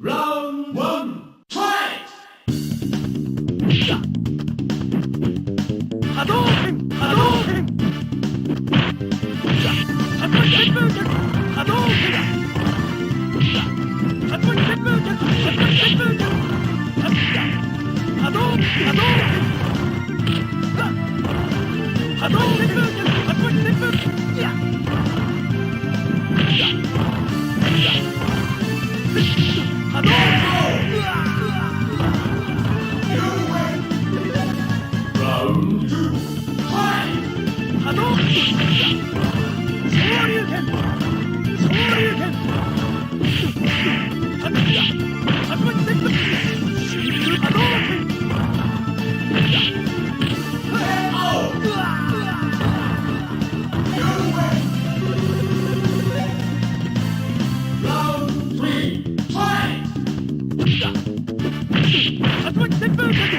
Round one, fight! 波動拳波動拳波動拳波動波動波動 Round two, fight! 波動昇竜拳昇竜拳波動拳 Round three, fight! 竜巻旋風脚。